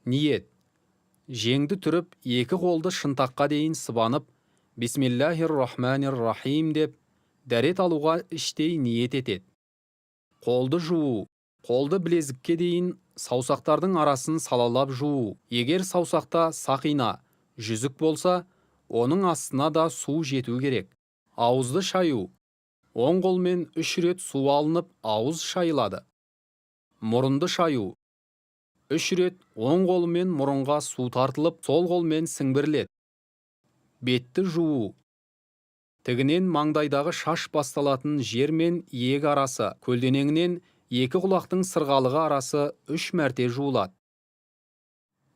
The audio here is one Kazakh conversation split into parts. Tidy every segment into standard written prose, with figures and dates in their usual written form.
Ниет. Жеңді түріп, екі қолды шынтаққа дейін сыбанып, «Бисмиллахир-рахманир-рахим» деп дәрет алуға іштей ниет етеді. Қолды жуу. Қолды білезікке дейін саусақтардың арасын салалап жуу. Егер саусақта сақина, жүзік болса, оның астына да су жету керек. Ауызды шаю. Оң қолмен үш рет су алынып, ауыз шайылады. Мұрынды шаю. Үш рет оң қолмен мұрынға су тартылып, сол қолмен сіңбіріледі. Бетті жуу. Тігінен маңдайдағы шаш басталатын жер мен иек арасы, көлденеңінен екі құлақтың сырғалығы арасы үш мәрте жуылады.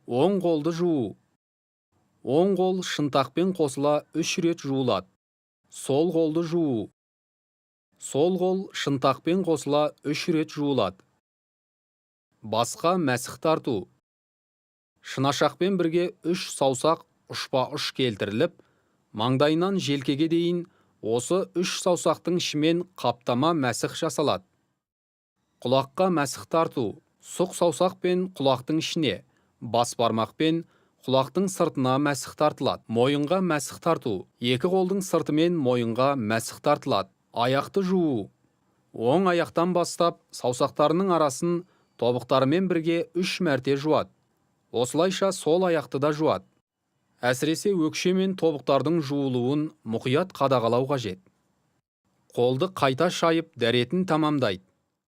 Оң қолды жуу. Оң қол шынтақпен қосыла үш рет жуылады. Сол қолды жуу. Сол қол шынтақпен қосыла үш рет жуылады. Басқа мәсіх тарту. Шынашақпен бірге үш саусақ ұшпа-ұш келтіріліп, маңдайынан желкеге дейін осы үш саусақтың ішімен қаптама мәсіх жасалады. Құлаққа мәсіх тарту. Сұқ саусақпен құлақтың ішіне, бас бармақпен құлақтың сыртына мәсіх тартылады. Мойынға мәсіх тарту. Екі қолдың сыртымен мойынға мәсіх тартылады. Аяқты жуу. Оң аяқтан бастап саусақтарының арасын тобықтарымен бірге үш мәрте жуады. Осылайша сол аяқты да жуады. Әсіресе өкше мен тобықтардың жуылуын мұқият қадағалау қажет. Қолды қайта шайып, дәретін тамамдайды.